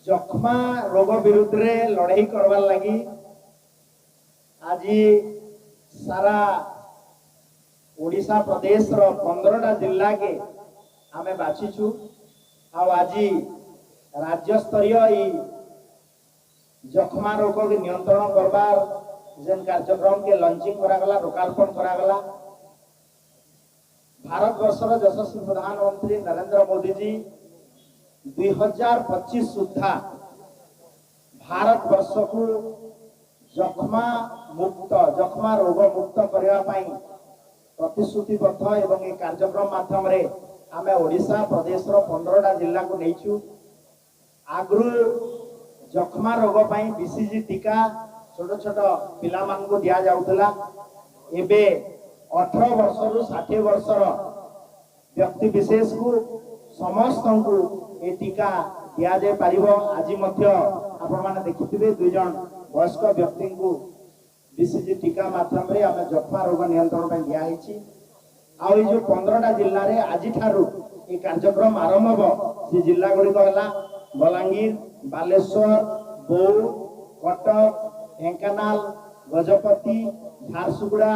ଯକ୍ଷ୍ମା ରୋଗ ବିରୁଦ୍ଧରେ ଲଢ଼େଇ କରବାର୍ ଲାଗି ଆଜି ସାରା ଓଡ଼ିଶା ପ୍ରଦେଶର 15ଟା ଜିଲ୍ଲାକେ ଆମେ ବାଛିଛୁ। ଆଉ ଆଜି ରାଜ୍ୟସ୍ତରୀୟ ଏଇ ଯକ୍ଷ୍ମା ରୋଗକେ ନିୟନ୍ତ୍ରଣ କରବାର ଯେନ୍ କାର୍ଯ୍ୟକ୍ରମକେ ଲଞ୍ଚିଂ କରାଗଲା, ଲୋକାର୍ପଣ କରାଗଲା, ଭାରତବର୍ଷର ଯଶସ୍ୱୀ ପ୍ରଧାନମନ୍ତ୍ରୀ ନରେନ୍ଦ୍ର ମୋଦିଜୀ 2025 ସୁଦ୍ଧା ଭାରତବର୍ଷକୁ ଯକ୍ଷ୍ମା ମୁକ୍ତ, ଯକ୍ଷ୍ମା ରୋଗ ମୁକ୍ତ କରିବା ପାଇଁ ପ୍ରତିଶ୍ରୁତିବଦ୍ଧ ଏବଂ ଏ କାର୍ଯ୍ୟକ୍ରମ ମାଧ୍ୟମରେ ଆମେ ଓଡ଼ିଶା ପ୍ରଦେଶର 15ଟା ଜିଲ୍ଲାକୁ ନେଇଛୁ। ଆଗରୁ ଯକ୍ଷ୍ମା ରୋଗ ପାଇଁ ବିସିଜି ଟୀକା ଛୋଟ ଛୋଟ ପିଲାମାନଙ୍କୁ ଦିଆଯାଉଥିଲା। ଏବେ 18 ବର୍ଷରୁ 60 ବର୍ଷର ବ୍ୟକ୍ତି ବିଶେଷକୁ ସମସ୍ତଙ୍କୁ ଏ ଟୀକା ଦିଆଯାଇ ପାରିବ। ଆଜି ମଧ୍ୟ ଆପଣମାନେ ଦେଖିଥିବେ, ଦୁଇ ଜଣ ବୟସ୍କ ବ୍ୟକ୍ତିଙ୍କୁ ବିସିଜି ଟୀକା ମାଧ୍ୟମରେ ଆମେ ଯକ୍ଷ୍ମା ରୋଗ ନିୟନ୍ତ୍ରଣ ପାଇଁ ଦିଆହେଇଛି। ଆଉ ଏଇ ଯୋଉ 15ଟା ଜିଲ୍ଲାରେ ଆଜିଠାରୁ ଏ କାର୍ଯ୍ୟକ୍ରମ ଆରମ୍ଭ ହେବ, ସେ ଜିଲ୍ଲା ଗୁଡ଼ିକ ହେଲା ବଲାଙ୍ଗୀର, ବାଲେଶ୍ୱର, ବୌଦ୍ଧ, କଟକ, ଢେଙ୍କାନାଳ, ଗଜପତି, ଝାରସୁଗୁଡ଼ା,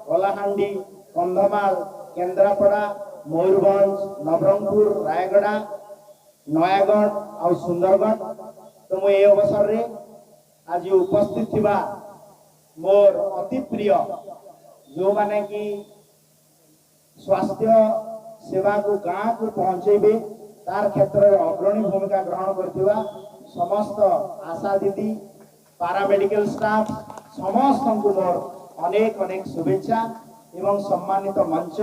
କଳାହାଣ୍ଡି, କନ୍ଧମାଳ, କେନ୍ଦ୍ରାପଡ଼ା, ମୟୂରଭଞ୍ଜ, ନବରଙ୍ଗପୁର, ରାୟଗଡ଼ା, ନୟାଗଡ଼ ଆଉ ସୁନ୍ଦରଗଡ଼। ତ ମୁଁ ଏ ଅବସରରେ ଆଜି ଉପସ୍ଥିତ ଥିବା ମୋର ଅତି ପ୍ରିୟ, ଯେଉଁମାନେ କି ସ୍ୱାସ୍ଥ୍ୟ ସେବାକୁ ଗାଁକୁ ପହଞ୍ଚେଇବେ, ତାର କ୍ଷେତ୍ରରେ ଅଗ୍ରଣୀ ଭୂମିକା ଗ୍ରହଣ କରିଥିବା ସମସ୍ତ ଆଶା ଦିଦି, ପାରାମେଡିକାଲ ଷ୍ଟାଫ, ସମସ୍ତଙ୍କୁ ମୋର ଅନେକ ଅନେକ ଶୁଭେଚ୍ଛା ଏବଂ ସମ୍ମାନିତ ମଞ୍ଚ,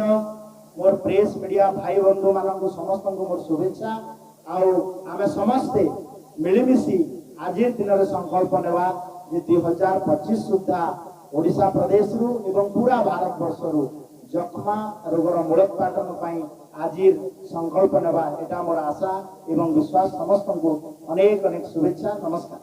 ମୋର ପ୍ରେସ୍ ମିଡ଼ିଆ ଭାଇ ବନ୍ଧୁମାନଙ୍କୁ ସମସ୍ତଙ୍କୁ ମୋର ଶୁଭେଚ୍ଛା। ଆଉ ଆମେ ସମସ୍ତେ ମିଳିମିଶି ଆଜିର ଦିନରେ ସଂକଳ୍ପ ନେବା ଯେ 2025 ସୁଦ୍ଧା ଓଡ଼ିଶା ପ୍ରଦେଶରୁ ଏବଂ ପୁରା ଭାରତବର୍ଷରୁ ଯକ୍ଷ୍ମା ରୋଗର ମୂଳୋତ୍ପାଟନ ପାଇଁ ଆଜିର ସଂକଳ୍ପ ନେବା, ଏଟା ମୋର ଆଶା ଏବଂ ବିଶ୍ୱାସ। ସମସ୍ତଙ୍କୁ ଅନେକ ଅନେକ ଶୁଭେଚ୍ଛା, ନମସ୍କାର।